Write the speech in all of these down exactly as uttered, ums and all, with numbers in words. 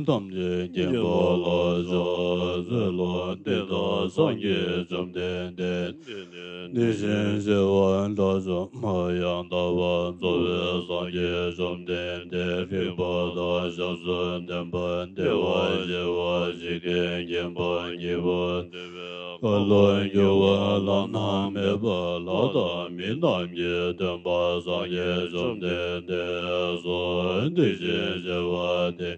ཐམས་ཅད་མཁྱེན་པ་ལ་ཕྱག་འཚལ་ལོ། འདི་ལྟར་སངས་རྒྱས་བཅོམ་ལྡན་འདས། དེ་བཞིན་གཤེགས་པ་དགྲ་བཅོམ་པ་ཡང་དག་པར་རྫོགས་པའི་སངས་རྒྱས་བཅོམ་ལྡན་འདས། རིག་པ་དང་ཞབས་སུ་ལྡན་པ། བདེ་བར་གཤེགས་པ། འཇིག་རྟེན་མཁྱེན་པ། ཉེས་པ་སྟོན་པའི། ཁ་ལོ་སྒྱུར་བ། བླ་ན་མེད་པ། ལྷ་དང་མི་རྣམས་ཀྱི་སྟོན་པ། སངས་རྒྱས་བཅོམ་ལྡན་འདས་སོ། དེ་བཞིན་གཤེགས་པ་དེ།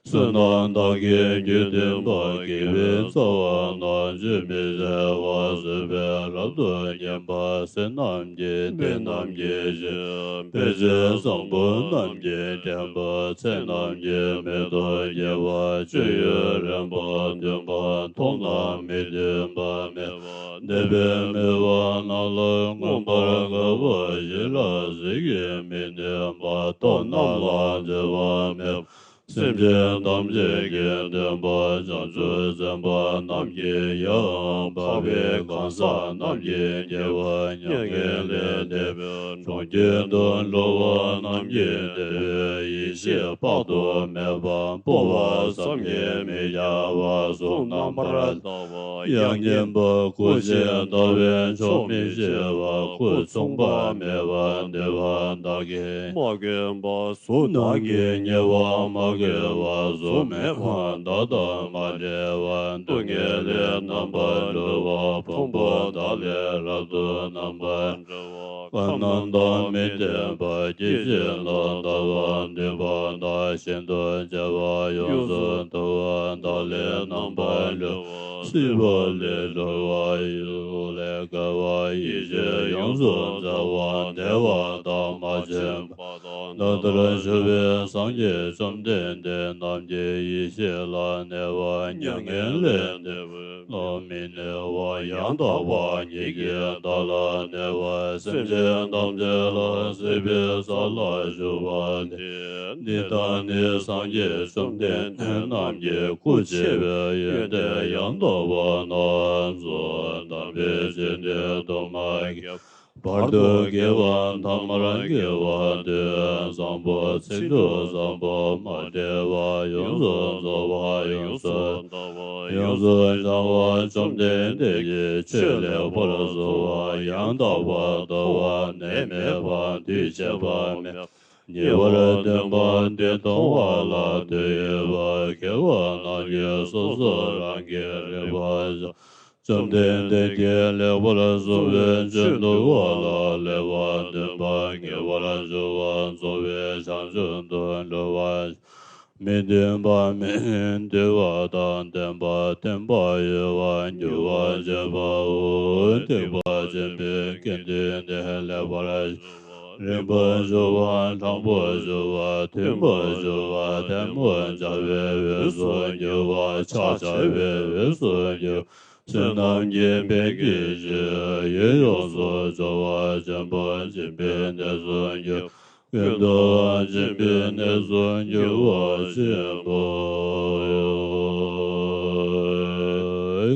བསོད་ནམས་དག་གིས་རྒྱུད་བསྟན་པ། དགེ་བའི་རྩ་བ་རྣམས་ཆུད་མི་ཟ་བར་བཟོད་པས་རབ་ཏུ་མཉེས་པ། བསོད་ནམས་ཀྱི་གཏེར་རྣམས་ཀྱི་གཞི། དཔེ་བྱད་བཟང་པོ་རྣམས་ཀྱིས་བརྟེན་པ། ཚེ་རྣམས་ཀྱི་མེ་ཏོག་རྒྱས་པ། སྤྱོད་ཡུལ་རིམ་པ་བདུན་པ། མཐོང་ན་མི་མཐུན་པ་མེད་པ། འདས་པའི་མོས་པ་རྣམས་ལ་མངོན་པར་དགའ་བ། ཞི་ལ་གཟུགས་ཀྱི་མི་མཐུན་པ། མཐོང་རྣམས་ལ་འཛེམ་པ་མེད་པ། སེམས་ཅན་ཐམས་ཅད་ཀྱི་སྟོན་པ། བྱང་ཆུབ་སེམས་དཔའ་རྣམས་ཀྱི་ཡང་། འཕགས་པའི་གང་ཟག་རྣམས་ཀྱི་དགེ་བ་མྱ་ངན་ལས་འདས་པའི། གྲོང་ཁྱེར་དུ་འགྲོ་བ་རྣམས་ཀྱི་བདེ་བའི་ཡེ་ཤེས་དཔག་ཏུ་མེད་པ། སྤོང་བ་བསམ་གྱིས་མི་ཁྱབ་པ། གཟུགས་རྣམ་པར་དག་པ། དབྱངས་སྙན་པ། སྐུ་ཅན་ལྟ་བས་ཆོག་མི་ཤེས་པ། སྐུ་མཚུངས་པ་མེད་པ། འདུས་པ་དག་གིས་མ་གོས་པ། གཟུགས་རྣམས་ཀྱི་ཉེ་བར་མ་གོས་པ། གཟུགས་མེད་པ། བདག་དང་མ་བྲལ་བ། སྡུག་བསྔལ་ལས་རྣམ་པར་གྲོལ་བ། ཕུང་པོ་དག་ལས་རབ་ཏུ་རྣམ་པར་གྲོལ་བ། ཁམས་རྣམས་དང་མི་ལྡན་པ། སྐྱེ་འཆི་དང་འདས་པ། འདུས་པ་དང་ཤིན་ཏུ་བྲལ་བ། ཡོངས་སུ་འདུལ་བ། བདག་ལས་རྣམ་པར་གྲོལ་བ། སྲིད་པ་ལས་གྲོལ་བ། ཡིད་ལས་འགལ་བ། ཡེ་ཤེས་ཡོངས་སུ་བྲལ་བ། བདེ་བ་དང་མ་བྱོན་པ། ད་ལྟར་བཞུགས་པའི་སངས་རྒྱས་བཅོམ་ལྡན་འདས་རྣམས་ཀྱི་ཡེ་ཤེས་ལ་གནས་པ། མྱ་ངན་ལས་འདས་པ་ལ་མི་གནས་པ། ཡང་དག་པ་ཉིད་ཀྱིས་བདག་ལ་གནས་པ། སེམས་ཅན་ཐམས་ཅད་ལ་སྲིད་པའི་ས་ལ་བཞུགས་པ་སྟེ། འདི་དག་ནི་སངས་རྒྱས་བཅོམ་ལྡན་འདས་རྣམས་ཀྱི་སྐུ་ཆེ་བའི་ཡོན་ཏན་ཡང་དག་པ་རྣམས་སོ། དམ་པའི་ཆོས་འདི་དུ་མ་སྐྱེས། བར་དུ་དགེ་བ་ཐ་མར་དགེ་བ་སྟེ། བཟང་པོ་ཚིག་ཏུ་བཟང་པོ། མ་འདྲེས་པ། ཡོངས་སུ་རྫོགས་པ། ཡོངས་སུ་དག་པ། ཡོངས་སུ་བྱང་བ། བཅོམ་ལྡན་འདས་ཀྱི་ཆོས་ལེགས་པར་གསུངས་པ། ཡང་དག་པར་རྟོགས་པ། ནད་མེད་པ། དུས་ཆད་པ་མེད་པ། ཉེ་བར་སྟོན་པ། འདི་མཐོང་བ་ལ་དོན་ཡོད་པ། མཁས་པ་རྣམས་ཀྱིས་སོ་སོ་རང་གིས་རིག་པར་བྱ། བཅོམ་ལྡན་འདས་ཀྱིས་ལེགས་པར་གསུངས་པའི་ཆོས་འདུལ་བ་ལ་ལེགས་པར་སྟོན་པ། ངེས་པར་འབྱུང་བ་རྫོགས་པའི་བྱང་ཆུབ་ཏུ་འགྲོ་བར། མི་མཐུན་པ་མེད། འདུལ་བ་དང་ལྡན་པ། བསྟན་པ་ཡོད་པ། འགྱུར་བ་བྱེད་པའོ། ཐེག་པ་ཆེན་པོའི་དགེ་འདུན་ནི་ལེགས་པར་རིམ་པར་བཞུགས་པ། དྲང་པོར་བཞུགས་པ། མཐུན་པར་བཞུགས་པ། ཐལ་མོ་སྦྱར་བའི་འོས་སུ་གྱུར་པ། ཕྱག་བྱ་བའི་འོས་སུ་གྱུར། བསོད་ནམས་ཀྱི་དཔལ་གྱིས་ཆེ། ཡུལ་ཡོངས་སུ་སྦྱོར་བ་ཆེན་པོ། སྦྱིན་པའི་གནས་སུ་གྱུར། ཀུན་ཏུ་སྦྱིན་པའི་གནས་སུ་གྱུར་པ་ཆེན་པོ།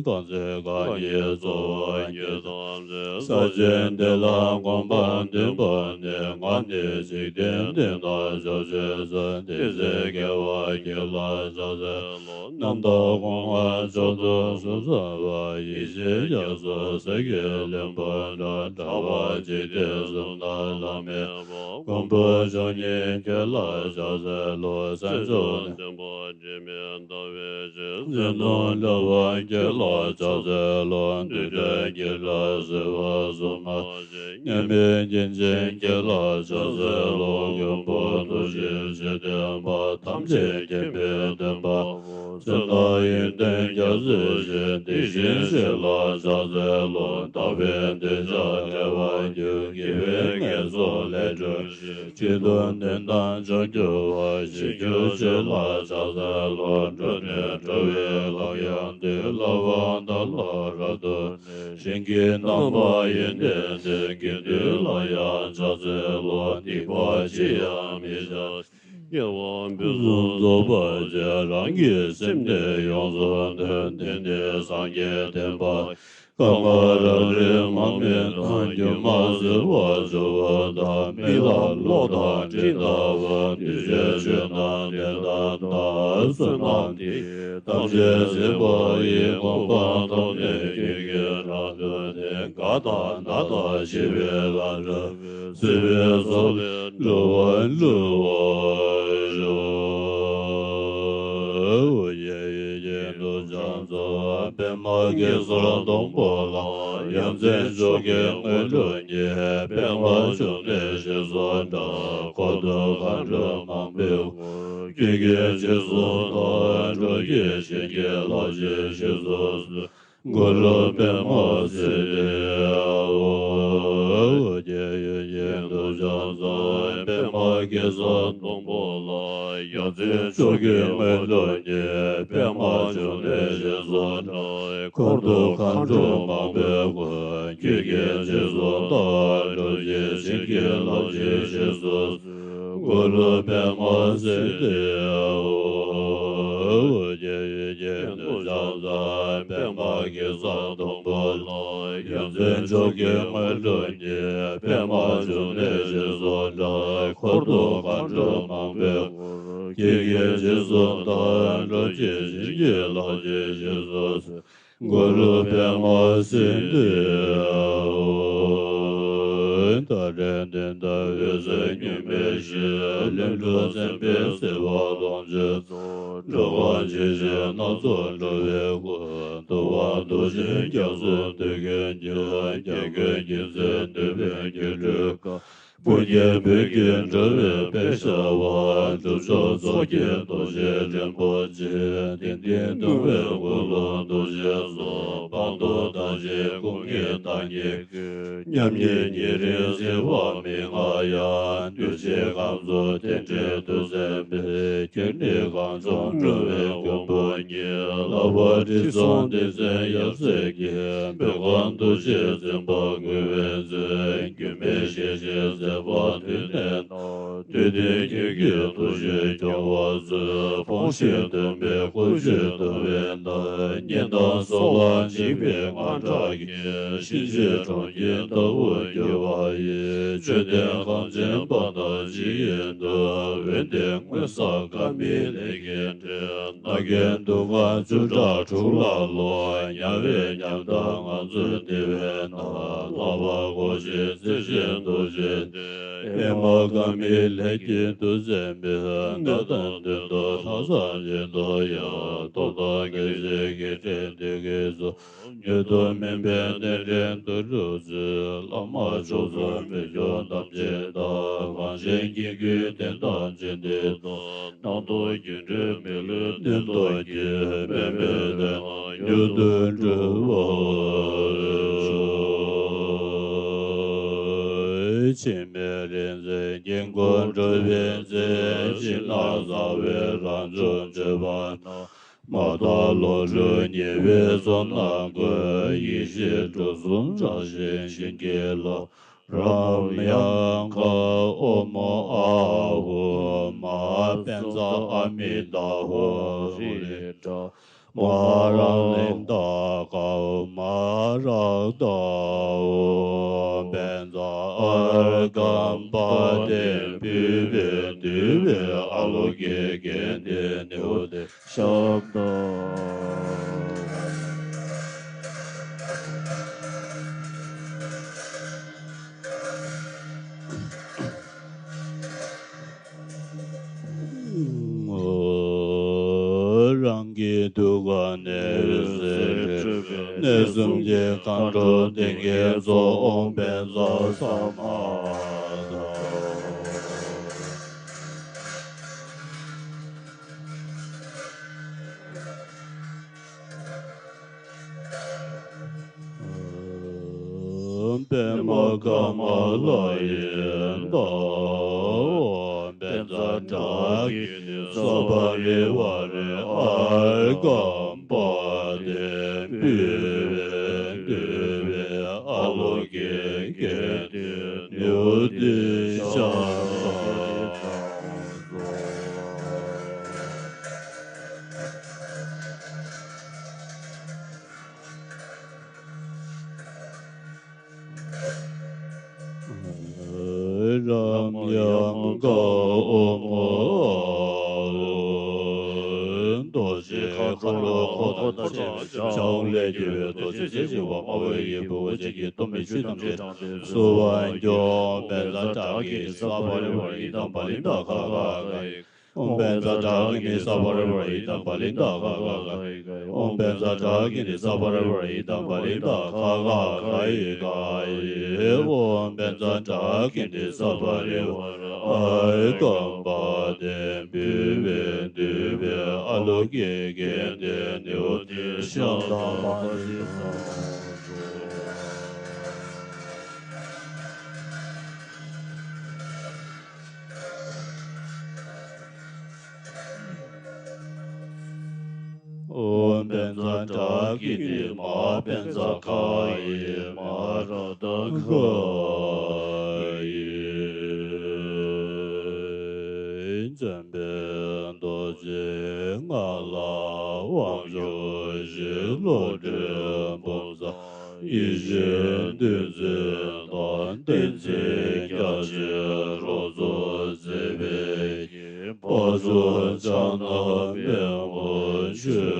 གང་ཚེ་རྐང་གཉིས་སྩོལ་བར་བགྱི། ཐམས་ཅད་ས་གཞི་འདི་ལ་གོམ་པ་བདུན་པ་ནི། ང་ནི་འཇིག་རྟེན་འདི་ན་བྱང་ཆུབ་སེམས། དེ་ཚེ་དགེ་བ་བགྱིད་ལ་ཕྱག་འཚལ་ལོ། རྣམ་དག་གོང་མ་མཆོག་ཏུ་གཟུགས་བཟང་བ། ཡེ་ཤེས་རྒྱ་མཚོ་ཟེར་གྱིས་བརླན་པ་འདྲ། གྲགས་པ་འཇིག་རྟེན་གསུམ་ན་བླ་མེད་པ། མགོན་པོ་མཆོག་བརྙེས་ཁྱེད་ལ་ཕྱག་འཚལ་ལོ། སེམས་མཆོག་ལྡན་པ་འཇིགས་མེད་ཟླ་བའི་ཞལ། སེམས་མཆོག་འདྲ་བ་ཁྱེད་ལ་ ལ་ཕྱག་འཚལ་ལོ། འདུས་བྱས་སྐད་གྲགས་སྲིད་པ་གསུམ་ན་གཤེགས། མཉམ་མེད་མཁྱེན་ཅན་བརྒྱད་ལ་ཕྱག་འཚལ་ལོ། མགོན་པོ་ཐུགས་རྗེ་ཆེ་བརྟན་པ། ཐམས་ཅད་མཁྱེན་པའི་བརྟན་པ་པོ། བཙུན་དང་ཡོན་ཏན་རྒྱ་མཚོའི་གཞི། དེ་བཞིན་གཤེགས་ལ་ཕྱག་འཚལ་ལོ། དག་པའི་འདོད་ཆགས་བྲལ་བར་འགྱུར། དགེ་བའི་ངལ་འཚོ་ལས་གྲོལ་ཞིང་། སྤྱི་དོན་དོན་དམ་བྱང་གྱུར་པ། ཞི་གྱུར་ཆོས་ལ་ཕྱག་འཚལ་ལོ། འགྲོ་དོན་གྲོལ་བའི་ལམ་ཡང་དུ། བསླབ་པ་དག་ལ་རབ་ཏུ་གནས། ཞིང་གི་རྣམ་པར་ཡོན་ཏན་ལྡན། དགེ་འདུན་ལ་ཡང་ཕྱག་འཚལ་ལོ། སྡིག་པ་ཅི་ཡང་མི་བྱ་ཞིང་། དགེ་བ་ཕུན་སུམ་ཚོགས་པར་སྤྱད། རང་གི་སེམས་ནི་ཡོངས་སུ་འདུལ། དེ་ནི་སངས་རྒྱས་བསྟན་པ་ཡི། གང་ལ་རབ་རིམ་མང་པོས་བསྔགས། སྒྱུ་མ་ཟད་པར་འཇུག་པ་དང་། མི་ལ་གློག་དང་སྤྲིན་ལྟ་བུ། འདུས་བྱས་ཆོས་རྣམས་དེ་ལྟར་བལྟ། བསོད་ནམས་འདི་ཡིས་ཐམས་ཅད་གཟིགས་པ་ཡི། གོ་འཕང་ཐོབ་ནས་ཀུན་གྱི་རབ་ཏུ་བདེ། རྒ་དང་ན་དང་ཤི་བའི་ལམ་རབ་སྲིད་པའི་མཚོ་ལས་འགྲོ་བ་སྒྲོལ་བར་ཤོག། ཨོ་ཡེ་ཡེ་ཡེ། ཏུ་བྱང་ཙོ་པདྨ་གེ་སར་སྡོང་པོ་ལ། ཡ་མཚན་མཆོག་གི་དངོས་གྲུབ་བརྙེས། པདྨ་འབྱུང་གནས་ཞེས་སུ་གྲགས། འཁོར་དུ་མཁའ་འགྲོ་མང་པོས་བསྐོར། ཀུན་གྱི་རྗེས་སུ་བདག་འགྲོ་ཞིང་། བྱིན་གྱིས་བརླབ་ཕྱིར་ཞེས་སུ་གསོལ། གུ་རུ་པདྨ་སིདྡྷི་ཧཱུྃ། ཏུ་བྱང་ཙོ་པདྨ་གེ་སར་སྡོང་པོ་ལ། ཡ་མཚན་མཆོག་གི་དངོས་གྲུབ་བརྙེས། པདྨ་འབྱུང་གནས་ཞེས་སུ་གྲགས། འཁོར་དུ་མཁའ་འགྲོ་མང་པོས་བསྐོར། ཀུན་གྱི་རྗེས་སུ་བདག་འགྲོ་ཞིང་། བྱིན་གྱིས་བརླབ་ཕྱིར་ཞེས་སུ་གསོལ། གུ་རུ་པདྨ་སིདྡྷི་ཧཱུྃ། ཏུ་བྱང་ཙོ་པདྨ་གེ་སར་སྡོང་པོ་ལ། ཡ་མཚན་མཆོག་གི་དངོས་གྲུབ་བརྙེས། པདྨ་འབྱུང་གནས་ཞེས་སུ་གྲགས། འཁོར་དུ་མཁའ་འགྲོ་མང་པོས་བསྐོར། ཀུན་གྱི་རྗེས་སུ་བདག་འགྲོ་ཞིང། བྱིན་གྱིས་བརླབ་ཕྱིར་ཞེས་སུ་གསོལ། གུ་རུ་པདྨ་སིདྡྷི་ཧཱུྃ། ཏཱ་རེ་ཏུཏྟཱ་འོད་ཟེར་མྱུར་མེད་བཞད། ལྷུན་གྲུབ་སེམས་དཔའི་སྲིད་པ་ལོངས་སྤྱོད་རྫོགས། འགྲོ་བ་ཇི་བཞིན་སྣ་ཚོགས་འགྲོ་བའི་མགོན། ཐུབ་དབང་རྡོ་རྗེ་རྒྱ་མཚོ་འདོད་དགུའི་རྒྱལ། རྒྱལ་ཀུན་མཁྱེན་བརྩེ་ནུས་པའི་སྒྱུ་འཕྲུལ་དཀར། སྤུན་གྱི་བུ་གུར་འགྲོ་བའི་དཔལ་ཤར་བ། སྒྲུབ་མཆོག་མཚོ་སྐྱེས་རྡོ་རྗེ་རིན་པོ་ཆེ། དེང་འདིར་གདུང་བའི་དགུང་ལོ་རྡོ་རྗེ་སོགས། དཔང་དུ་བཏགས་ཤིང་སྐུ་ངལ་བདག་ཉིད་ཀྱི། མཉམ་ཉིད་ཉེ་རིང་གཟིགས་པ་མི་མངའ་ཡང་། འདུས་བྱས་ཁམས་གསུམ་རྟེན་འབྲེལ་དུས་མཚན་པའི། ཁྱེད་ནི་གངས་ལྗོངས་འགྲོ་བའི་མགོན་པོ་ཉིད། ལྷག་པར་དྲི་བསུང་ལྡན་མཚན་ཡབ་སྲས་ཀྱི། བོད་ཁམས་རྡོ་རྗེ་འཛིན་པ་བསྐུལ་བའི་མཛོད། འགྱུར་མེད་ཞལ་བཞེས་མཛད་པ་དུས་ནས་ན། དུས་མཐའི་ཁྱེད་ཀྱི་ཐུགས་རྗེས་སྐྱོང་བ་མཛོད། ཕོངས་ཤིང་འདུན་པའི་ཀུན་སྤྱོད་དུལ་བའི་མཐའ། གཉེན་དང་སྲོག་ལ་འཇིགས་པའི་དངངས་སྐྲག་གིས། གཤིན་རྗེའི་གྲོང་ཁྱེར་ལྟ་བུར་གྱུར་པ་ཡི། བཅོམ་ལྡན་གངས་ཅན་དཔལ་དང་མཆིས་ཀྱི་འདུད། འོན་ཏེ་སྔོན་བསགས་དགའ་མི་ལས་ཀྱི་འབྲས། རྣམ་མཁྱེན་དུད་ཁམས་བཅུ་ཕྲག་དྲུག་ལ་ལོག་དམྱལ་བའི་ཉམ་ཐག་ངང་ཚུལ་བདེ་བའི་ནང་། ལྷག་པར་གོ་ཆེན་རྩེ་ཆེན་རྡོ་རྗེ་གདན། པདྨ་དཀར་མོའི་ལྷས་ཀྱིས་གདུལ་མཛད་པའི། གནས་དང་དོན་དུ་ལྷག་བསམ་བཞིན་དུ་ཡང་། སྟོབས་དང་རྒྱལ་སྲས་བརྒྱད་ཁྲི་བདུད་ཀྱི་ཚོགས། མྱུར་དུ་སྨིན་པའི་གནས་འདྲེན་དུད་འགྲོ་ཚུལ། བླ་མ་མཆོག་གསུམ་མི་འབྱུང་ཐམས་ཅད་དང་། གངས་ཅན་སྐྱེ་དགུའི་དོན་དམ་ཆོས་འདི་དང་། སྣང་སྟོང་སྒྱུ་འཕྲུལ་མི་ལུས་གནད་དུ་བསྐྱེད། དམན་པའི་དོན་རྣམས་མྱུར་དུ་འགྲུབ་པར་ཤོག། འཆི་མེད་རིག་འཛིན་དཀྱིལ་འཁོར་སྒྲུབ་པའི་ཚེ། ཕྱི་ནང་གསང་བའི་རང་བྱུང་མཆོད་པ་རྣམས། མ་དག་ལོངས་སྤྲུལ་ཉེ་བའི་ཚོགས་རྣམས་བཀོད། ཡེ་ཤེས་གྲུ་གསུམ་བཀྲ་ཤིས་ཤིང་གི་ལྷ། རཱ་མ་ཡང་ཀཱ་ཨོཾ་ཨཱཿཧཱུྃ་མ། བཛྲ་ཨ་མི་ཏ་ཧོ་ཧ་རི་ཏྲ། མ་ཧཱ་ར་ལི་ཏ་ཀཱ་ཨོཾ་མ་ཧཱ་རཀྟ་ཧོ། བཛྲ་ཨརྒྷཾ་པཱ་ཏི། ཕུལ་བས་འདུས་པའི་ཨ་ལོ་ཀེ་གན་དྷེ་ནཻ་ཧོ་ཏེ། ཤཱཀྟ། རང་གི་དུ་ག་ནས་རེ་ཟེར་གནས་གསུམ་གྱི་མཁའ་འགྲོ་ལྡན་གྱི་གཙོ་བོ་དཔལ་བཟང་ས་མ་དང་པདྨ་ཀ་མ་ལ་ཡི་བདག་པཉྩ་བྲག་གི་ས་པ་རི་ཝ་རི་ཨརྒྷཾ་པ་དེ་འབུལ་བས་འདུས་པའི་ཨ་ལོ་ཀེ་གེ་དེ་ནེའུ་ཏི་ཤ་རམ་ཡམ་ག་ཨོ་མོ། རྡོ་རྗེ་མཁའ་འགྲོ་ལོ་འཁོར་དང་བཅས་པའི་ཕྱག་ལས་རྒྱལ་བའི་རྡོ་རྗེ་རྩེ་ཞེས་པ་སྨྲ་བའི་ཡི་བུ་ཅན་གྱི་སྟོད་སྨད་ཆོས་ཐམས་ཅད་བསྲུང་བར་འགྱུར། པཉྩ་བྲག་གི་ས་པ་རི་ཝ་རི་ཨི་དམ་བ་ལི་ཏ་ག་ག་ག་ཡི། ཨོཾ་པཉྩ་བྲག་གི་ནི་ས་པ་རི་ཝ་རི་ཨི་དམ་བ་ལི་ཏ་ག་ག་ག་ཡི་ག་ཡི། ཨོཾ་པཉྩ་བྲག་གི་ནི་ས་པ་རི་ཝ་རི་ཨི་དམ་བ་ལི་ཏ་ག་ག་ག་ཡི་ག་ཡི། ཨོཾ་པཉྩ་བྲག་གི་ནི་ས་པ་རི་ཝ་རི་ཨརྒྷཾ་པ་དེ་འབུལ་བས་འདུས་པའི་ཨ་ལོ་ཀེ་གེ་དེ་ནེའུ་ཏི་ཤ་དང་མ་ཏི་ས། ཨོཾ་པཉྩ་བྲག་གི་ནི་མ་པཉྩ་ཁ་ཡི་མ་ར་ཏ་ཁ་ཡི། འཇམ་དཔལ་རྡོ་རྗེ་ལྔ་ལ་དབང་ཕྱུག་བཞི་བློ་གྲོས་འབུམ་ཚོགས། ཡེ་ཤེས་བདུད་རྩི་དང་བསྟན་འཛིན་རྒྱ་ཆེན་རོལ་མཚོ་མཛད་པའི་ཡིན། དཔལ་མཚོ་ལྕགས་ནག་པདྨོ་ཆོས་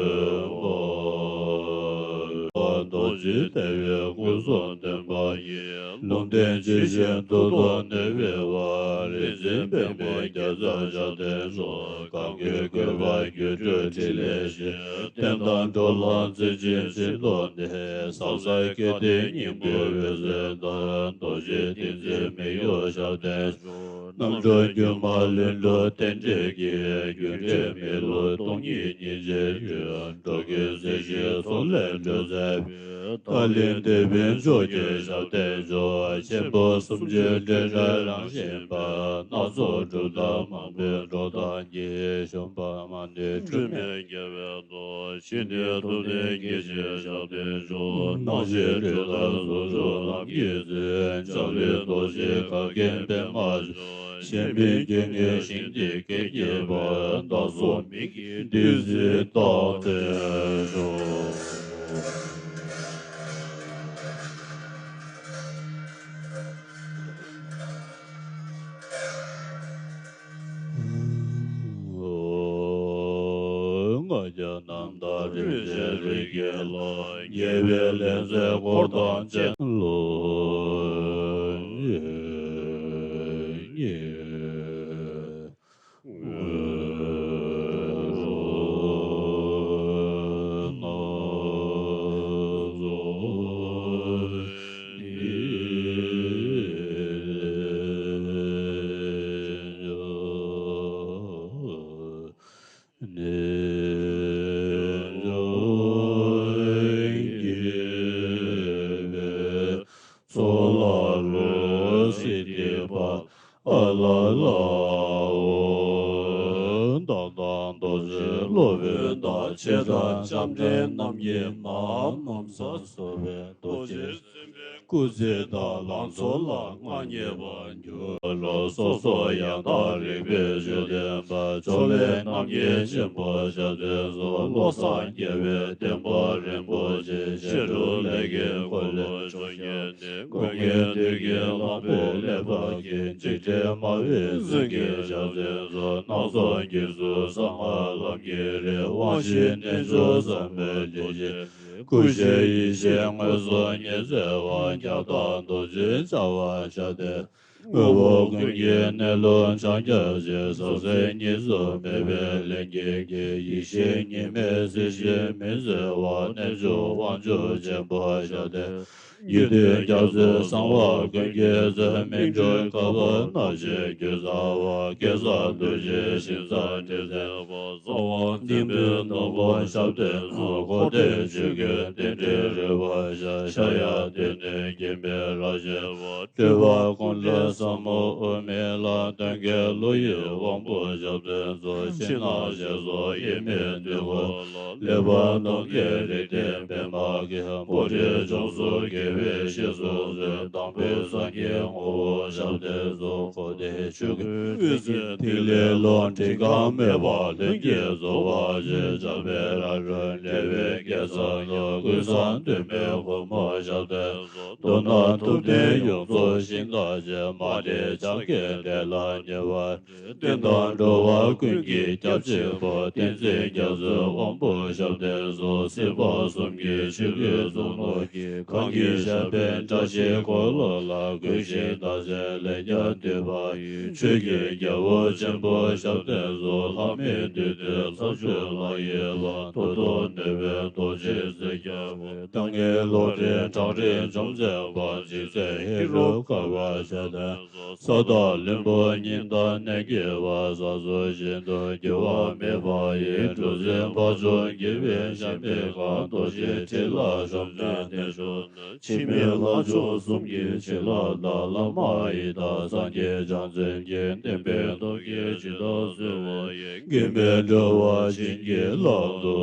འཁོར། རྡོ་རྗེ་ལྟ་བའི་སྐུ་གསུང་སྟོན་པ་ཡི། ལུང་བསྟན་ཇི་བཞིན་དུ་ཐོག་ནས་སྤེལ་བ། རིག་འཛིན་པདྨོ་རྒྱ་མཚོ་ཞབས་བརྟན་མཆོག་གང་གི་བཀོད་པ་སྒྱུ་འཕྲུལ་ཕྲིན་ལས་ཞིང་། བསྟན་དང་འགྲོ་ལ་མཛད་ཅིང་བྱིན་རློབས་ནས། ཟབ་གསལ་སྐལ་ལྡན་སྙིང་པོའི་འོད་ཟེར་ལྟར། རྡོ་རྗེ་ཏིང་འཛིན་མི་གཡོ་ཞབས་བརྟན་མཆོག་རྣམ་འཕྲུལ་སྒྱུ་མ་ལྷུན་གྲུབ་རྟེན་འབྲེལ་གྱི། རྒྱུ་འབྲས་མི་སླུ་སྟོང་ཉིད་སྙིང་རྗེའི་རྒྱུ། འགྲོ་ཀུན་སྲིད་ཞིའི་མཚོ་ལས་སྒྲོལ་མཛད་པའི། ཏཱ་ལའི་དེད་དཔོན་མཆོག་གི་ཞབས་བརྟན་མཆོག་ཆེན་པོ་སུམ་ཅུ་སྤྲེལ་རབ་རང་བཞིན་པ། སྣ་ཚོགས་གྲུབ་མཐའ་མང་པོའི་འགྲོ་སྟངས་ཀྱི། ཞུམ་པ་མ་ནུས་སྤྲོས་མེད་རྒྱལ་བའི་མདོ། ཕྱི་ནས་ཐུབ་བསྟན་དགེ་བཤེས་ཞབས་བརྟན་མཆོག་རྣམ་ཤེས་སྤྲོས་བྲལ་ཟུང་འཇུག་ལམ་གྱི་རྩལ། འཇམ་དཔལ་རྡོ་རྗེ་གར་མཁན་པདྨ་འབྱུང་། གཞན་ཕན་དགེ་བསྙེན་ཞིང་འདི་སྐད་གཉིས་པ། བདག་སོགས་མི་དགེ་བདུད་རྩི་རྟག་བྲལ་མཆོག་ལྔ་བརྒྱ་རྣམ་དག་རིན་ཆེན་རིགས་བརྒྱད་ལ། ཉེ་བའི་ལྷ་མཛེས་འཁོར་དང་བཅས་ལ། ཚོགས་ལ་རོལ་སྲིད་པ་ཨ་ལ་ལའོ། བདག་དང་རྡོ་རྗེ་སློབ་དཔོན་དང་། ཆེ་ཕྲ་ལྕམ་དྲལ་རྣམ་གཉིས་མ། ནམ་བཟའ་གསོལ་བའི་རྡོ་རྗེ་སེམས་དཔའི་སྐུ་ཚེ་དང་། ལང་ཚོ་ལ་མངའ་བརྙེས་པར་འགྱུར་རོ། སོ་སོ་ཡང་དག་རིག་པའི་ཆོས་སྟོན་པ། ཕྱོགས་ལས་རྣམ་རྒྱལ་ཆེན་པོ་ཞབས་བརྟན་མཆོག་བློ་བཟང་རྒྱལ་བའི་བསྟན་པ་རིན་པོ་ཆེ། བཤད་སྒྲུབ་ལས་ཀྱི་འཁོར་ལོའི་མཆོག་བརྙེས་ནས། ཀུན་མཁྱེན་བདུད་ཀྱི་གླང་པོས་ཀླད་པ་འཁྱུད། འཇིགས་བྲལ་སྨྲ་བའི་བཙུན་གྱི་ཞབས་བརྟན་མཆོག་སྣ་ཚོགས་འཁྱུད་ཚུལ་གསང་སྔགས་ལམ་གྱི་རིགས། དབང་བཞིའི་རྣལ་འབྱོར་ཟབ་མོའི་ལེགས་བཤད། ཀུན་ཤེས་ཡེ་ཤེས་མངོན་སུམ་ཉི་ཚེ་དབང་། ཁྱབ་བདག་རྡོ་རྗེ་འཆང་དབང་ཞབས་བརྟན། དངོས་པོ་ཀུན་གྱི་གནས་ལུགས་འཆང་རྒྱ་ཆེ། ཟག་བཅས་གཉིས་སུ་མེད་པའི་ལྷན་སྐྱེས་ཀྱི། ཡེ་ཤེས་གཉིས་མེད་གཟི་བརྗིད་མི་གསལ་བ། རྣལ་འབྱོར་དབང་ཕྱུག་ཆེན་པོ་ཞབས་བརྟན། རྒྱུད་སྡེ་རྒྱ་མཚོའི་གསང་བ་ཀུན་གྱི་མཛོད། སྨིན་གྲོལ་བཀའ་བབས་རྣམ་བཞི་རྒྱུད་གསང་བ། སྐལ་བཟང་རྡོ་རྗེ་ཞིང་ས་ཁྲི་སེར་པོ། གསང་བ་མཛད་པའི་ནོར་བུ་ཞབས་བརྟན་གསུམ། འཁོར་འདས་ཆོས་ཀུན་རྟེན་འབྲེལ་རོལ་པར་ཤར། ཤར་ཡང་སྟེང་ནས་མཁྱེན་པའི་རབ་བྱེད་པ། སྤྲུལ་པ་ཀུན་ལས་ཟབ་མོ་དབུ་མའི་ལམ། སྟོན་ཀའི་བློ་ཡི་དབང་པོ་ཞབས་བརྟན་གསུམ། ཕྱི་ནང་ཞེས་སོགས་དབྱེར་མེད་དུས་འཁོར་ལོ། གླེགས་བམ་སྟོང་གི་རིགས་ལྡན་པདྨ་གི། པོ་ཏའི་ལྗོངས་སུ་རྒྱལ་བའི་གཤེགས་སུ་གསོལ། དང་པོའི་སངས་རྒྱས་ངོ་བོ་ཞབས་བརྟན་གསུམ། འཁོར་འདས་ཆོས་ཀུན་དབུས་ཀྱི་ཐིག་ལེ་ལོ། བྲི་གང་མེད་པ་ལྷུན་གྱིས་རྫོགས་པ་ཞེས། འཇམ་དཔལ་རབ་འབྱམས་རྒྱལ་བའི་སྐལ་བཟང་ཡོད། ཀུན་བཟང་དུ་མའི་ཁོལ་མོ་ཞབས་བརྟན། མདོར་ན་ཐུབ་བསྟན་ཡོངས་རྫོགས་ཞིང་རྟ་ཅན། མ་འདྲེས་འཇམ་དཀྱིལ་འབྲས་ལ་ཉེ་བར་འབྲེལ། བསྟན་དང་འགྲོ་བ་ཀུན་གྱི་སྐྱབས་གཅིག་པུ། བསྟན་འཛིན་རྒྱ་མཚོའི་དབང་པོ་ཞབས་བརྟན་གསུམ། སྲིད་པ་གསུམ་གྱི་ཆོས་ཀུན་གཙོ་ནོར་གྱིས། གང་གི་ཞབས་པད་བཀྲ་ཤིས་འཁོར་ལོ་ལ། གུས་ཤིང་བདག་འཛིན་ལས་ཀྱང་འདུལ་བ་ཡི། ཆོས་ཀྱི་རྒྱལ་པོ་ཆེན་པོ་ཞབས་བརྟན་གསུམ། ལྷ་མིའི་འདུས་སྡེ་ཚར་གཅོད་ལ་ཡི་བ། མཐུ་སྟོབས་ནུས་པའི་རྡོ་རྗེ་གཟེར་རྒྱལ་པོ། ཏིང་ངེ་འོད་ཀློང་ཆེན་བྲག་རི་འཇོམས་མཛད་པ། རྗེ་བཙུན་ཧེ་རུ་ཀ་པ་ཞབས་བརྟན། ས་དང་བློན་པོ་གཉིས་དང་གནས་བརྒྱད་པ། ས་སྲོག་བཞིན་དུ་འགྱུར་བ་མེད་པ་ཡི། གྲུ་གཟིངས་འཕགས་མཆོག་དགྱེས་པའི་ཞབས་པད་བསྐང་། རྡོ་རྗེ་ཁྲི་ལ་ཞབས་བརྟན་གནས་མཆོག་ནི། འཆི་མེད་ལྷ་མཆོག་གསུམ་གྱི་བྱིན་རླབས་དང་། བླ་མ་ཡི་དམ་སངས་རྒྱས་བྱང་སེམས་ཀྱི། བསྟན་པའི་སྟོབས་ཀྱིས་ཇི་ལྟར་གསལ་བ་ཡི། མགོན་མེད་འགྲོ་བ་བྱིན་གྱིས་བརླབ་ཏུ་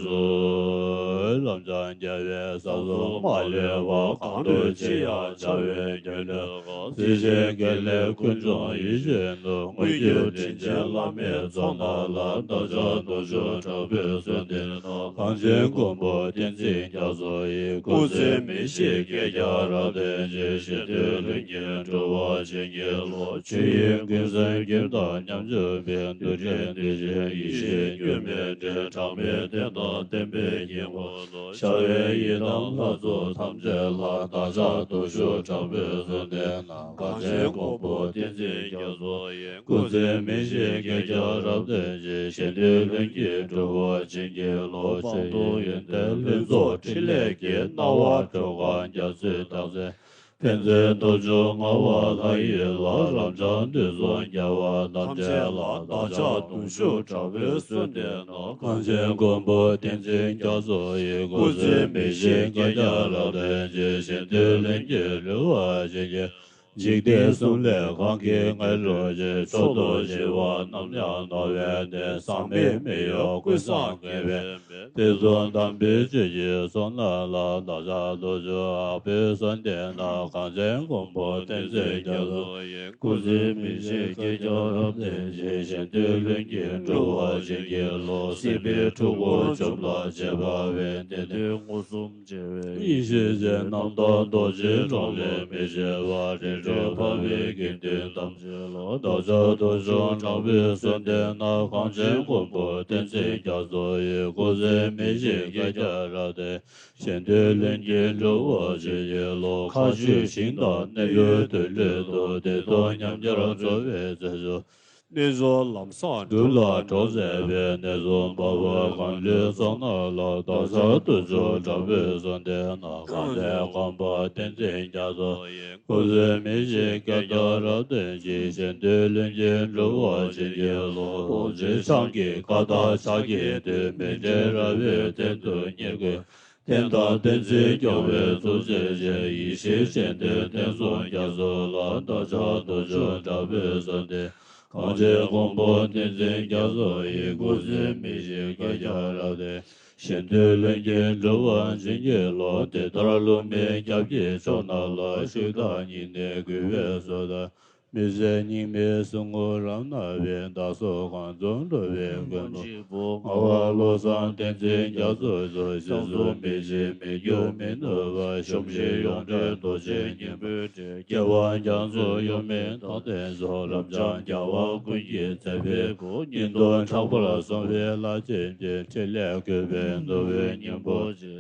གསོལ། ལམ་སྦྱངས་རྒྱལ་བའི་ས་སྲོག་མ་ལུས་པ། གང་འདུལ་ཅི་ཡང་བྱ་བའི་རྒྱལ་སློབ། སྲིད་ཞིའི་དགེ་ལེགས་ཀུན་འབྱུང་ཡིད་བཞིན་ནོར། དངོས་གྱུར་དྲིན་ཅན་བླ་མའི་ཚོགས་རྣམས་ལ། བདག་ཅག་རྡོ་རྗེ་དྲག་པོས་གསོལ་འདེབས་ན། གངས་ཅན་མགོན་པོ་བསྟན་འཛིན་རྒྱ་མཚོ་ཡི། སྐུ་ཚེ་མི་ཤིགས་བསྐལ་བརྒྱར་རབ་བརྟན་ཅིང་། གཞན་དོན་ལྷུན་གྱིས་འགྲུབ་པར་བྱིན་གྱིས་རློབས། ཆོས་དབྱིངས་ཀུན་གསལ་གྱུར་དང་མཉམ་སྤྱོད་པའི། འདུལ་བའི་གདུལ་བྱའི་ཡེ་ཤེས་སྐྱོན་མེད་འདྲེན། གྲངས་མེད་རྟེན་དང་བརྟེན་པའི་དཀྱིལ་འཁོར། ཤར་བའི་ཡི་དམ་ལྷ་ཚོགས་ཐམས་ཅད་ལ། བདག་ཅག་སྟོབས་ཤུགས་དྲག་པོས་གསོལ་འདེབས་ན། གངས་ཅན་མགོན་པོ་བསྟན་འཛིན་རྒྱ་མཚོ་ཡི། སྐུ་ཚེ་མི་ཤིགས་བསྐལ་བརྒྱར་རབ་བརྟན་ཅིང་། གཞན་དོན་ལྷུན་གྱིས་འགྲུབ་པར་བྱིན་གྱིས་རློབས། དཔང་དུ་ཡོན་ཏན་ལྷུན་རྫོགས་ཕྲིན་ལས་ཀྱིས། སྣང་བ་འགྲོ་གང་རྒྱ་མཚོའི་རྟགས་མཚན། ཕན་མཛད་རྡོ་རྗེ་ངག་དབང་ལྷ་ཡི་ལྷ། རབ་འབྱམས་དུས་གསུམ་རྒྱལ་བ་ཐམས་ཅད་ལ། བདག་ཅག་སྟོབས་ཤུགས་དྲག་པོས་གསོལ་འདེབས་ན། གངས་ཅན་མགོན་པོ་བསྟན་འཛིན་རྒྱ་མཚོ་ཡི། སྐུ་ཚེ་མི་ཤིགས་བསྐལ་བརྒྱར་རབ་བརྟན་ཅིང་། གཞན་དོན་ལྷུན་གྱིས་འགྲུབ་པར་བྱིན་གྱིས། འཇིག་རྟེན་གསུམ་ལས་གང་གིས་ངེས་རུང་ཞིང་། མཆོག་ཏུ་གཞིལ་བ་རྣམས་ཀྱང་ནོར་བས་ལྡན། ཟག་མེད་མི་གཡོ་ཀུན་བཟང་ངེས་པའི། དེ་གསུམ་དམ་པའི་ཆོས་ཀྱི་ཚོགས་རྣམས་ལ། བདག་ཅག་རྡོ་རྗེ་དྲག་པོས་གསོལ་འདེབས་ན། གངས་ཅན་མགོན་པོ་བསྟན་འཛིན་རྒྱ་མཚོ་ཡི། སྐུ་ཚེ་མི་ཤིགས་བསྐལ་བརྒྱར་རབ་བརྟན་ཅིང་། གཞན་དོན་ལྷུན་གྱིས་འགྲུབ་པར་བྱིན་གྱིས་རློབས། སྲིད་པའི་འཁྲུལ་འཁོར་འཇོམས་པར་བྱེད་པ་བས། བདེ་སྟོང་མངོན་སུམ་མཇལ་བའི་ཡེ་ཤེས་ཅན། རྣམ་དག་རྡོ་རྗེའི་གྲངས་ལས་མི་འབྱེར་བ། རིམ་གྲོ་འཕགས་པའི་དགེ་འདུན་ཐམས་ཅད་ལ། བདག་ཅག་རྡོ་རྗེ་དྲག་པོས་གསོལ་འདེབས་ན། གངས་ཅན་མགོན་པོ་བསྟན་འཛིན་རྒྱ་མཚོ་ཡི། སྐུ་ཚེ་མི་ཤིགས་བསྐལ་བརྒྱར་རབ་བརྟན། གཞན་དོན་ལྷུན་གྱིས་འགྲུབ་པར་བྱིན་གྱིས་རློབས། མཁའ་སྤྱོད་ཞིང་དང་གནས་ཡུལ་དུས་ལུགས་དུ། བདེ་སྟོང་ཉམས་འགྱུར་འགྲོ་བའི་རྩེ་མཆོག་རྣལ་འབྱོར་ལམ་བཟང་སྒྲུབ་ལ་གྲོགས་མཛད་པའི། གནས་གསུམ་འཕགས་པ་གངས་ལུས་ཚོགས་རྣམས་ལ། བདག་ཅག་རྡོ་རྗེ་དྲག་པོས་གསོལ་འདེབས་ན། གངས་ཅན་མགོན་པོ་བསྟན་འཛིན་རྒྱ་མཚོ་ཡི། སྐུ་ཚེ་མི་ཤིགས་བསྐལ་བརྒྱར་རབ་བརྟན་ཅིང་། གཞན་དོན་ལྷུན་གྱིས་འགྲུབ་པར་བྱིན་གྱིས་རློབས། རྡོ་རྗེ་འཆང་གི་བཀའ་དང་ཕྱག་གི་མཐུས། མི་འབྲལ་ར་བའི་གདན་དུ་ཉིད་བཀོད། རྟེན་དང་བསྟན་འཛིན་སྐྱོང་བའི་ཐུགས་རྗེ་ཅན། ཡེ་ཤེས་སྤྱན་ལྡན་བསྟན་སྲུང་རྒྱ་མཚོ་ལ། བདག་ཅག་རྡོ་རྗེ་དྲག་པོས་གསོལ་འདེབས། གངས་ཅན་མགོན་པོ་བསྟན་འཛིན་རྒྱ་མཚོ་ཡི། སྐུ་ཚེ་མི་ཤིགས་བསྐལ་བརྒྱར་རབ་བརྟན། གཞན་དོན་ལྷུན་གྱིས་འགྲུབ་པར་བྱིན་གྱིས་རློབས། དེ་ལྟར་ལྷུང་བཟེད་སྐྱབས་ཀྱི་མཆོག་རྣམས་ལ། ཕྱུག་དང་བསྙེན་གནས་གུས་པས་གསོལ་དང་། མི་ཟད་སྙིགས་མའི་གཟིགས་མོ་རབ་སྣང་བའི། བདག་སོགས་གང་འཛོམས་འགྲོ་བའི་མགོན་པོ། ངག་དབང་བློ་བཟང་བསྟན་འཛིན་རྒྱ་མཚོ་མཆོག་ཞབས་སུ་མི་མཆིས་མི་སྐྱོ་མི་ནུབ་པ། གཞོམ་གཞིག་ཡོངས་བྲལ་རྡོ་རྗེ་སྙིང་པོའི་སྒྲས། སྐྱེ་བ་རྒྱ་མཚོ་གཡོ་མེད་མཐའ་རྟེན་མཆོག་རབ་འབྱམས་རྒྱལ་བ་ཀུན་གྱི་མཛད་པའི་སྐུ། སྙིང་སྟོབས་ཕྲག་པར་སོན་པའི་ལྷ་ཆེན་གྱི། ཕྲིན་ལས་བཀོད་པའི་ནོར་བུའི་སྙིང་པོ་ཆེ།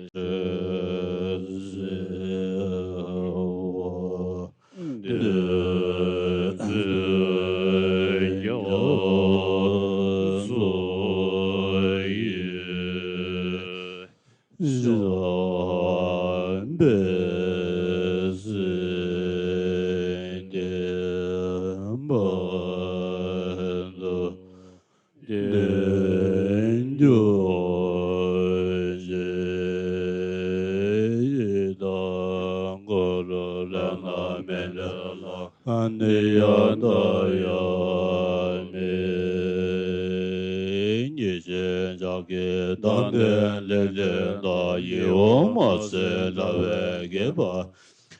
འདི། མེད་ལ་ནི་ཡང་དག་ཡང་མེད། ཉེར་ཞི་ཕྱག་གི་དམ་པའི་ལས་ལས་དང་། ཡིད་འོང་མ་ཟད་འདྲ་བའི་དགེ་བ།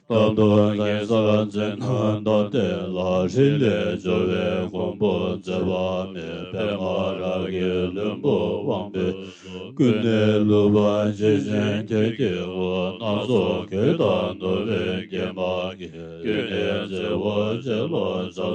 རྟག་ཏུ་གེ་སར་མཛད་རྣམས་དང་ལྡན་ལ། ཧྲཱིཿལས་སྦྱོར་བའི་གོང་བུ་མཛད་པ་མེད། པདྨ་རཱ་གའི་ལྷུན་པོ་དབང་པོའི་ཚོགས། ཀུན་ནས་བསླུ་བ་འཇིག་ཅིང་དད་ཀྱི་དབང་། སྣ་ཚོགས་གོས་དང་ནོར་བུས་བརྒྱན་པ་གིས། ཀུན་ནས་བརྩེ་བ་བྱིན་རླབས་ཕྱག་འཚལ་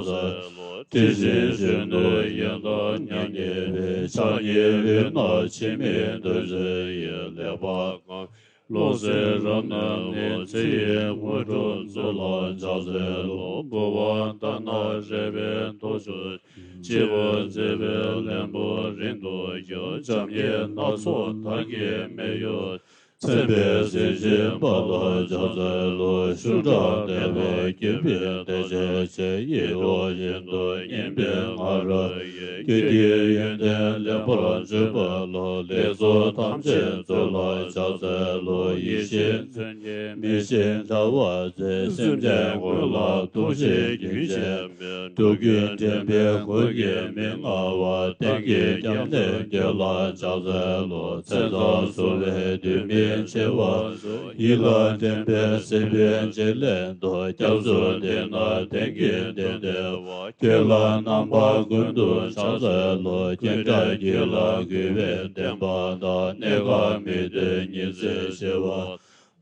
ལོ། དེ་བཞིན་གཞོན་ནུ་ཡང་དག་མྱ་ངན་པའི། ཕྱག་གཉིས་པའི་ནང་འཆི་མེད་རྡོ་རྗེ་ཡི། ལེགས་པར་བཀང་བའི་ཀློང་གསལ་རབ་རྣམས་ནི། ཚེ་ཡི་དངོས་གྲུབ་སྩོལ་ལ་ཕྱག་འཚལ་ལོ། འབུལ་བ་ལྟར་ན་རས་པའི་ཏོག་ཅོག་སྤྱི་བོར་མཛེས་པའི་ལྷུན་པོ་རིང་དུ་གཡོ། འཇམ་དབྱངས་སྣ་ཚོགས་མདངས་ཀྱི་མེ་ཡོར་མཚན་དཔལ་གཟི་བརྗིད་འབར་ལ་ཕྱག་འཚལ་ལོ། ཤུགས་དྲག་དད་པ་བསྐྱེད་པའི་བདེ་ཆེན་ཆེ། ཡིད་འོང་བཞིན་དུ་སྙན་པའི་ང་རོ་ཡིས། ཀུན་གྱི་ཡོན་ཏན་ལེགས་པར་བརྗོད་པ་ལ། ལེགས་ཚོགས་ཐམས་ཅད་སྩོལ་ལ་ཕྱག་འཚལ་ལོ། ཡིད་བཞིན་མཚོན་ཆས་མེ་བཞིན་འདྲ་བ་མཛད། སེམས་ཅན་ཀུན་ལ་ཐུགས་རྗེ་རྒྱུན་ཆད་མེད། ཐུགས་རྒྱུད་འདྲེན་པའི་གུར་གྱིས་མི་མངའ་བ། གཏེར་གྱི་རྒྱབ་ནས་འགོད་ལ་ཕྱག་འཚལ་ལོ། མཚན་རྩྭ་བསུ་བའི་དུས་མིན་འཆི་བ་སོགས། ཡིད་ལ་དྲན་པའི་སྲིད་པའི་འཇིགས་ལས་འདའ། སྐྱབས་སུ་འདུས་ན་དེང་གི་དོན་འདུལ་བ། ཁྱོད་ལ་རྣམ་པ་ཀུན་ཏུ་ཕྱག་འཚལ་ལོ། ཀུན་དགའ་རྒྱུད་ལ་གུས་པས་བསྟེན་པ་དང་། གནས་སྐབས་མི་སྡོད་ཉིན་མཚན་ཞི་བ།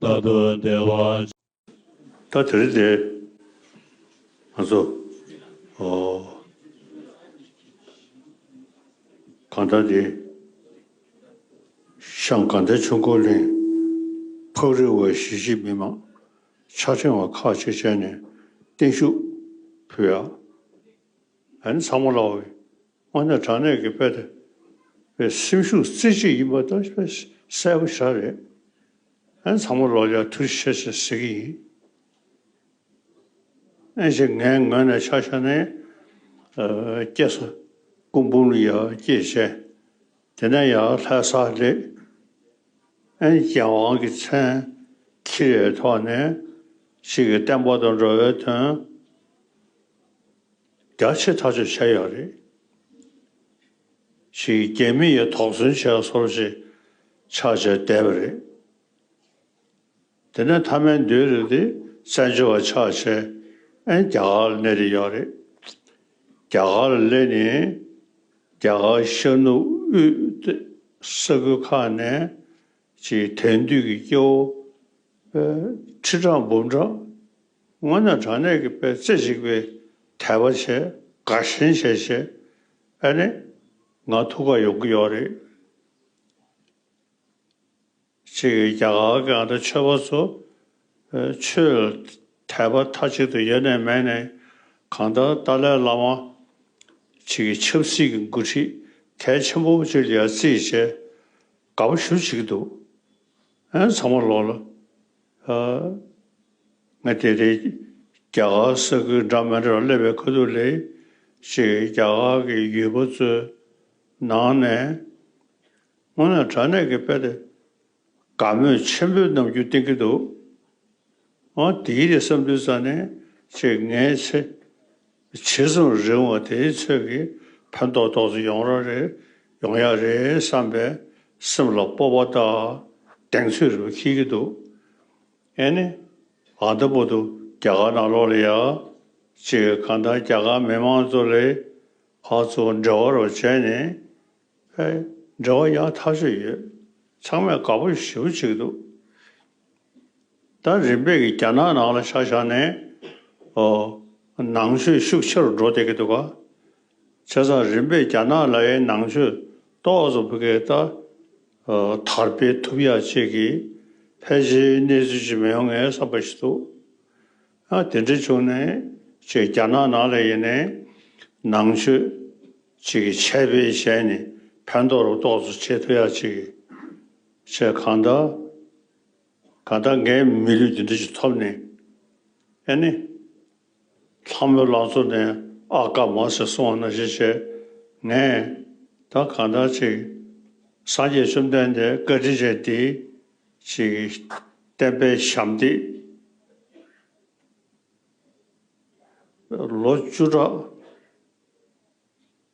རྟག་ཏུ་བདེ་བ། ད་དེ་རིང་དེ་ང་ཚོ་ཨོ་གང་ལྟར་དེ་ཤང་དགའ་ལྡན་ཆོས་འཁོར་གླིང་ཕག་རི་བ་གཞིས་བྱེས་མི་མང་ཕྱག་ཕྲེང་བ་ཁག་ཅིག་བྱས་ནས་བརྟན་བཞུགས་ཕུལ་ཡ། ཨ་ནི་ཚང་མ་ལ་འོས། དངོས་གནས་དྲང་གནས་ཀྱི་དཔེ་དེ་དཔེ་སེམས་ཤུགས་རྩེ་གཅིག་ཡིན་པ་དང་དཔེ་གསལ་པོ་ཞེ་དྲག་རེད། ཨ་ནི་ཚང་མ་ལོག་ཡ་ཐུགས་རྗེ་ཆེ་ཟེར་ཟེར་གྱི་ཡིན། ཨེ་ཅེ་ངའི་ངོས་ནས་ཆ་བཞག་ན། ཨ། སྐྱེས་ས་སྐུ་འབུམ་ལ་ཡར་སྐྱེས་བྱས། དེ་ནས་ཡར་ལྷ་སར་སླེབས། ཨེ་རྒྱལ་དབང་གི་མཚན་འཁྱེར་བའི་ཐོག་ནས་ཅིག་གི་བསྟན་པ་དང་འགྲོ་བའི་དོན་རྒྱ་ཆེ་ཐག་ཆོད་བྱས་ཡོད་རེད། ཅིག་རྒྱ་མི་ཡི་དོགས་ཟོན་བྱས་སོར་ཅིག་ཆགས་བྱས་བསྡད་པ་རེད། དེ་ནས་མཐའ་མའི་མདུན་རེ་དེ་བཙན་བྱོལ་བ་ཆགས་བྱས་ཨེ་རྒྱ་གར་ལ་སླེབས་ཡོད་རེད། རྒྱ་གར་ལ་སླེབས་ནས་རྒྱ་གར་ཤར་ནུབ་དབུས་ས་ཁུལ་ཁག་ནས་ཅིག་དེང་དུས་ཀྱི་སྐྱེ་བོ་ཁྲི་ཕྲག་འབུམ་ཕྲག་དངོས་གནས་དྲང་གནས་ཀྱི་དཔེ་རྩེ་གཅིག་པའི་དད་པ་བྱས་དགའ་ཞེན་བྱས་བྱས་ཨ་ནི་ང་ཐུག་ག་ཡོང་གི་ཡོད་རེད། ཅིག་རྒྱ་གར་གྱི་ཨ་ད་ཆོས་པ་ཚོ་ཆོས་ལ་དད་པ་མཐའ་གཅིག་ཏུ་ཡོད་ནའི་མེད་ནའི་གང་ལྟར་ཏཱ་ལའི་བླ་མ་ཅིག་གི་ཆབ་སྲིད་ཀྱི་འགོ་ཁྲིད་གལ་ཆེན་པོ་ཅིག་ལ་ཡར་རྩིས་བྱས་དགའ་པོ་ཞེ་པོ་བྱེད་ཀྱི་འདུག་ཨ་ཚང་མ་ལོག་ལ། ཨ། ང་དེ་རིང་རྒྱ་གར་ས་ཁུལ་འདྲ་མི་འདྲ་སླེབས་པའི་ཁ་ཐུག་ལ་ཅིག་རྒྱ་གར་གྱི་ཡུལ་པ་ཚོའི་ནང་ནས་དངོས་གནས་དྲང་གནས་ཀྱི་དཔེ་དེ་དགའ་མོས་ཆེན་པོའི་རྣམ་འགྱུར་བསྟན་གྱི་འདུག་ཨ་དེའི་རེད་བསམ་དུས་ཙ་ནས་ཅིག་ངའི་ཚེ་ཇི་ཙམ་རིང་བ་དེའི་ཚོད་ཀྱིས་ཕན་ཐོགས་ཏོག་ཙམ་ཡོང་ར་རེད་ཡོང་ཡ་རེད་བསམ་པའི་སེམས་ལ་སྤོབས་པ་དང་གདེང་ཚོད་རེ་བ་འཁྱེར་གྱི་འདུག་ཨེ་ནི། ཨ་ད་བར་དུ་རྒྱ་གར་ནང་ལོགས་ལ་ཡ། ཅིག་གང་ལྟར་རྒྱ་གར་མི་མང་ཚོ་ལ་ཨ་ཚོ་འབྲེལ་བ་རོགས་བྱས་ནས། ཨེ་འབྲེལ་བ་ཡག་ཐག་ཆོད་ཡོད། ཚང་མས་དགའ་པོ་ཞེ་པོ་བྱེད་ཀྱི་འདུག་ད་རིམ་པས་ཀྱི་རྒྱ་ནག་ནང་ལ་ཆ་བཞག་ནས་ཨོ་ནང་ཆོས་ཤུགས་ཆེ་རུ་འགྲོ་བསྡད་ཀྱི་འདུག་ག་བྱས་ཙང་རིམ་པས་རྒྱ་ནག་ལ་ཡའི་ནང་ཆོས་ཏོག་ཙམ་བུ་གའི་ད་དར་སྤེལ་ཐུབ་ཡག་ཅིག་གི་ཕལ་ཆེར་གནས་ཚུལ་ཅིག་མི་ཡོང་ངའི་བསམ་པ་ཞིག་འདུག་ཨ་དེ་འདྲ་བྱུང་ནས་ཅིག་རྒྱ་ནག་ནང་ལ་ཡིན་ནའི་ནང་ཆོས་ཅིག་གི་ཆད་པའི་ཞལ་ནས་ཕན་ཐོགས་རུ་ཏོག་ཙམ་བྱེད་ཐུབ་ཡག་ཅིག་བྱས་གང་ལྟར་གང་ལྟར་ངའི་མི་ལུས་འདི་འདྲ་ཞིག་ཐོབ་ནས་ཨ་ནི། ལྷ་མོའི་ལང་ཚོ་ནས་ཨ་ཀ་མ་ཟེར་གསུངས་པ་ནང་བཞིན་བྱས་ངས་ད་གང་ལྟར་ཅིག་སངས་རྒྱས་བཅོམ་ལྡན་འདས་བཀའ་དྲིན་ཅན་འདིའི་ཅིག་བསྟན་པའི་ཞབས་འདེགས་ ལོ་བཅུ་ཕྲག་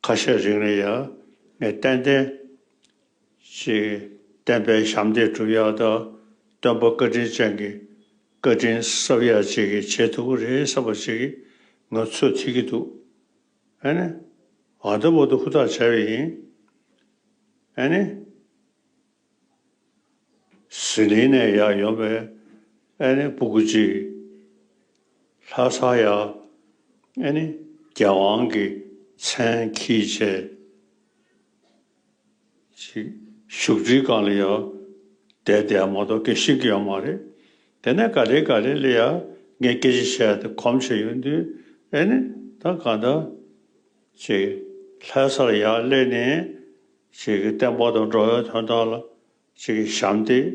ཁ་ཤས་རིང་ལ་ཡ་ངས་ཏན་ཏན་ཅིག་བསྟན་པའི་ཞབས་འདེགས་སྒྲུབ་ཡག་དང་སྟོན་པ་བཀའ་དྲིན་ཅན་གྱི་བཀའ་དྲིན་གསབ་ཡག་ཅིག་གི་བྱེད་ཐུབ་ཀྱི་རེད་བསམ་པ་ཅིག་གི་ང་ཚོད་ཐིག་གི་འདུག་ཨ་ནི་ཨ་ད་བར་དུ་ཧུར་ཐག་བྱས་པ་ཡིན། ཨ་ནི། ཟི་ལིང་ནས་ཡར་ཡོང་བའི་ཨ་ནི་སྤུ་གུ་གཅིག་ལྷ་སར་ཡར་ཨ་ནི་རྒྱལ་དབང་གི་མཚན་འཁྱེར་བྱས་ཅིག་བཞུགས་ཁྲིའི་སྒང་ལ་ཡར་བསྡད་བསྡད་མ་གཏོགས་སྐད་ཤེས་ཀྱི་ཡོད་མ་རེད། དེ་ནས་ག་ལེ་ག་ལེ་ལ་ཡར་ངས་སྐད་ཆ་བཤད་དེ་གོམས་བྱས་ཡོང་དུས་ཨ་ནི་ད་གང་ལྟར་ཅིག་ལྷ་སར་ཡར་སླེབས་ནས། ཞིག་གི་བསྟན་པ་དང་འགྲོ་བའི་དོན་དག་ལ་ཞིག་གི་ཞབས་འདེགས་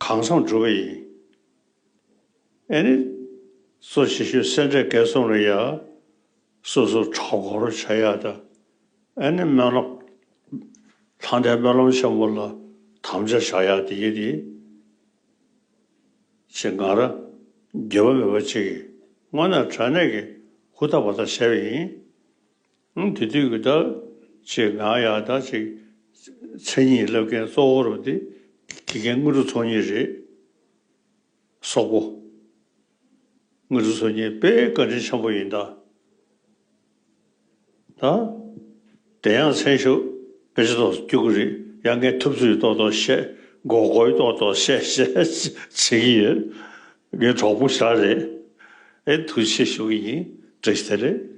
གང་འཚམ་བསྒྲུབས་པ་ཡིན། ཨེ་ནི། གཙོ་ཆེ་ཤོས་སེ་འབྲས་དགེ་གསུམ་ལ་ཡ། སོ་སོ་གྲྭ་སྐོར་བྱ་ཡ་དང་། ཨེ་ནི་སྨོན་ལམ། ལྷ་ལྡན་སྨོན་ལམ་ཆེན་མོ་ལ་དམ་བཅའ་བཞག་ཡ་དེ་ཡིན་ཏེ། ཞེས་ང་རང་འགྱོད་པ་མེད་པ་ཅིག་གིས་དངོས་གནས་དྲང་གནས་ཀྱི་ཧུར་ཐག་པ་ཐག་བྱས་པ་ཡིན། ཨང་། དེ་དུས་ཀྱི་ད་ཅིག་ང་ཡང་ད་ཅིག་མཚན་ཉིད་བསླབ་མཁན་གཙོ་བོ་རུ་དེ་དགེ་རྒན་དངོས་གྲུབ་ཚོགས་གཉིས་རེད། སོག་པོ། དངོས་གྲུབ་ཚོགས་གཉིས་དཔེ་བཀའ་དྲིན་ཆེན་པོ་ཡིན་ད། ད། དེ་ཡང་མཚན་ཞུ་དཔེ་ཆ་ཏོག་ཙམ་སྐྱོ་གི་རེད། ཡང་ངས་ཐུབ་ཚོད་ཏོག་ཏོག་བཤད། མགོ་སྐོར་ཏོག་ཏོག་བཤད་བཤད་བྱེད་ཀྱི་ཡོད། ངའི་གྲོགས་པོ་ཞིག་རེད། ཨེ་ཐུགས་རྗེ་ཆེ་ཞུ་གི་ཡིན། བཀྲ་ཤིས་བདེ་ལེགས།